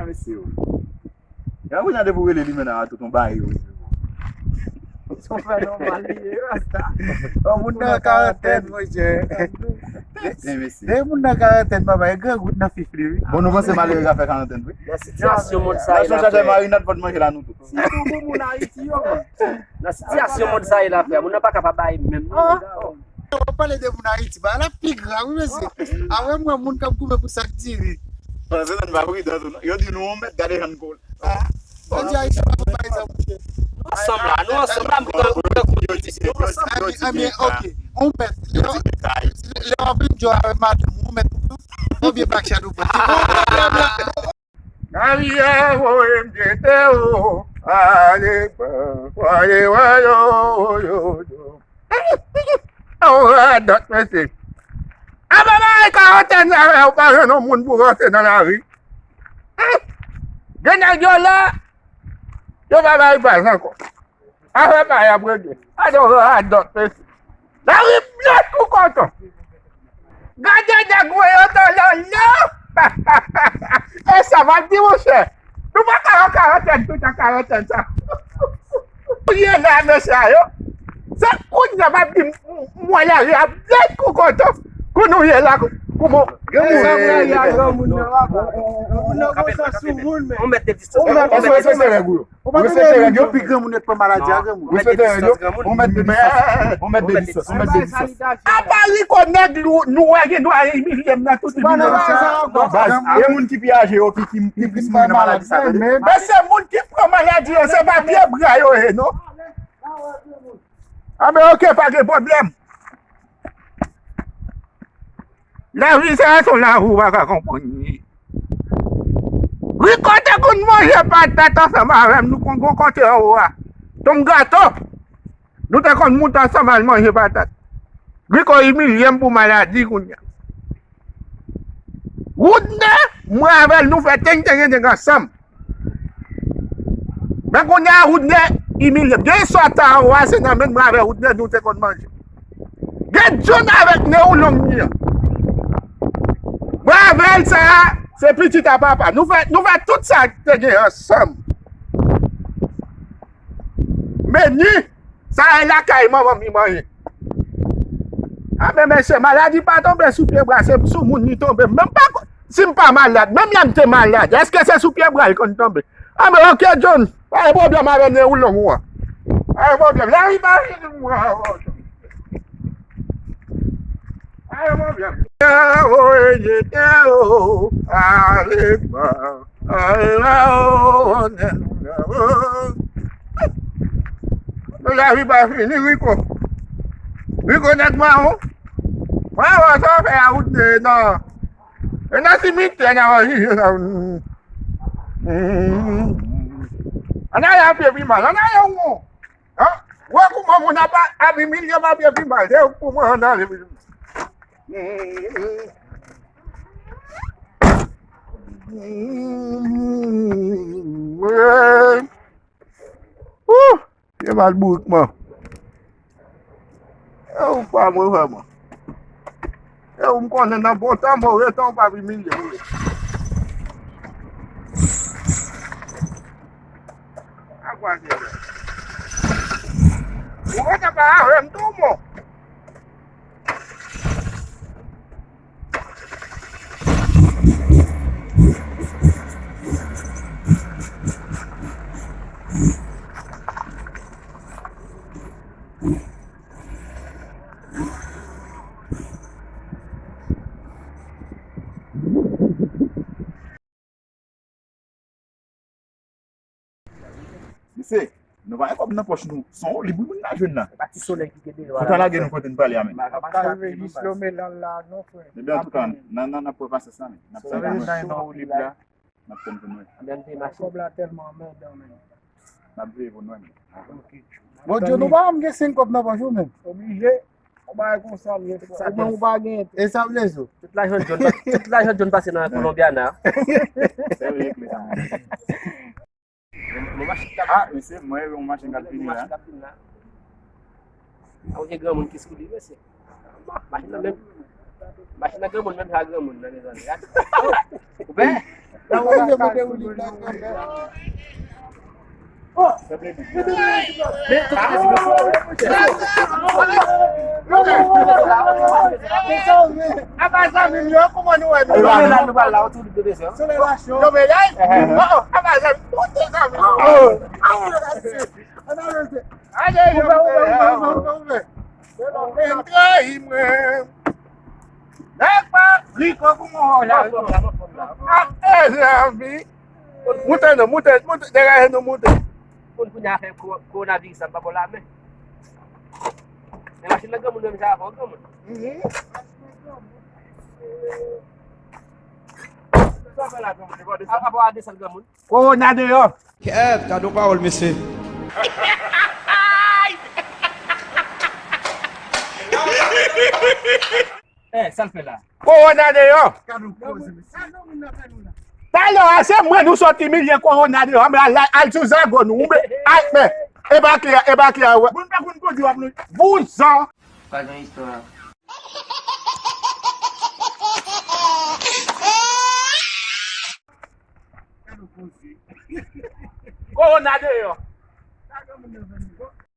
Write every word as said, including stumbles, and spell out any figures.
Mesye yo. Yon moun nan depi w rele li menm nan tout yon bagay yo. Son fè nòmal li ye, rasta. Yon moun nan karantèn, monchè. Gen, gen, mesye. Gen moun nan karantèn, papa, e grangout nan fif li, wi. Bon, nou panse malere ka fè karantèn, wi. Nan sitiyasyon mond sa a, e la fè. Marinad pot manje la nou tout. Sitou pou moun Ayiti yo, man. Nan sitiyasyon mond sa a, e la fè. Moun nan pa ka pa bay menm, non. W ap pale de moun Ayiti, bagay la pi grav, wi, mesye. Apre m wè moun k ap goumen pou sak diri. Bon, se nan pa pridan tou, non. Yo di nou, yon mèt, gade jan n kole. Ah, sa di Ayisyen pa konn bay zam. Nou ansanm la, nou ansanm la, m pran, m pran kou de misye. Nou ansanm. Ebyen, ebyen, ok. Yon mèt, lè, lè w ap vin djò avèk madanm ou, yon mèt pou tou. Konbyen bak chat ou pran? Yon pwoblèm la. Lavi a voye m jete o, ale, ale, wè yo, yo, yo. Ou radòt, mesye. Apa bay karantèn sa fè ou pa jwenn yon moun pou ranse nan lari. Gen nèg yo la, yo pa bay baz ankò. Afè pa y ap regle. Gade yon radòt, mesye. Lari byen kou koton. Gade nèg mwen yo tande la. E sa m ap di, monchè. Nou pa ka an karantèn tout an karantèn sa. Ou ye la, mesye yo. Se kounye a m ap di, m wè lari a byen kou koton. Kou nou ye la, kou, kou bon. Granmoun. Granmoun nan, papa. Granmoun nan konsa sou moun, men. On mèt de distans. On mèt de distans. Ou pa tande yo pi granmoun yo t pran maladi a granmoun. Ou mèt de distans, granmoun. Ou mèt de distans. Ou mèt de distans. Ou mèt de distans. Apa Rico nèg nou, nou wè gen dwa imilye m nan tout imilye. Baz, e moun ki pi aje yo ki, ki, ki plis mouri nan maladi sa, tande. Men se moun ki pran maladi yo, se pa pye bra yo ye, non. A, men ok, pa gen pwoblèm. Lavi sa a se yon lavi ou pa ka konprann li. Rico te konn manje patat ansanm avè m, nou konn gon kote anwo a. Tonm gato. Nou te konn moute ansanm al manje patat. Rico imilye m pou maladi kounye a. Woodner, mwen avè l, nou fè teng teng teng ansanm. Men kounye a, Woodner imilye m. Gen istwa ta ou a, se nan menm mwen avè Woodner nou te konn manje. Gen John avèk nen ou long li an. Mwen avè l sa a, se pitit a papa. Nou fè, nou fè tout sa te gen ansanm. Meni, sa e lakay manman m li manje. A men mesye, maladi pa tonbe sou pye bra, se sou moun li tonbe. Menm pa ko-, si m pa malad, menm lè m te malad, èske se sou pye bra l konn tonbe? A men ok, John, pa gen pwoblèm avè nen ou long ou an. Pa gen pwoblèm. Lavi pa vini mwen. Pa gen pwoblèm. Tè o, e je tè o, ale pa. Lavi pa fini, Rico. Rico nèg mawon. Mwen wè sa w fè a wout de nan. E nan simitè nan wè jije sa. Ann ale a pye pi mal, ann ale won. Wè kouman moun ap, ap imilye m a pye pi mal. Se pou mwen ann ale pi mal. Wouy! Wouh! Pye mal bourik man. E ou pa mwen vrèman. E ou m konnen nan bon tan, move tan, ou pa vin imilye m. A kwa se vre. Ou kontan pa avè m tou, mon. Mesye, nou pa gen kòb nan pòch nou. Se yon olib wi moun nan jwenn la. E pa ti solèy ki gen deyò a la. Fò ta lage nou kote n prale a, men. N ap ka rive jis Lomelan la non, frè. Ebyen, antouka, n a, n a, n ap pran pasyans la, men. N ap tann pou nou. Nan yon olib la, n ap tann pou nou. Kòb la tèlman anmèdan, men. N ap veye pou nou, men. Bon, Djo, nou pa janm gen senk kòb nan pòch ou menm. Oblije. Yon bagay konsa, m gen twa. Ou menm ou pa gen. E sa vle di? Tout lajan John, tout lajan John pase nan Colombiana. Sèl règle sa. Mwen mache k ap. Ah, mesye, mwen wè yon machin k ap vini la. Machin k ap vini la. A, ou gen granmoun ki sou li, mesye. Machin nan menm. Machin nan granmoun, menm jan granmoun nan, mezanmi. Ou pè? Nan mwen, mwen te ou li nan kanmè. Apa zanmi m yo, kouman nou wè nou? Yo, men la, nou pral la, ou tou de bezwen. Yo, men la, oh, oh, apa zanmi m, nou te zanmi m. Oh, oh, ale, yo, men la, men trayi mwen. Nèg pa rico kouman w la. Ah, eh, zanmi. Moute non, moute, moute, degaje nou moute. Moun kounye a fè ko-, kowonaviris la, m pa ba w lamen. Men machin nan granmoun menm sa avan granmoun. Mhm. Sa fè la granmoun, li pa desann. A, a pa desann granmoun. Kowona deyò. Kèt, gade yon pawòl, mesye. Eh, sa l fè la? Kowona deyò. Talè a, se mwen nou sot imilye kowona deyò. Men al, al sou zago nou. Ou men, al, men, e pa klè, e pa klè, wè. Moun pa konn kondi w ap nou. Vouzan. Pa gen istwa. Kowona deyò.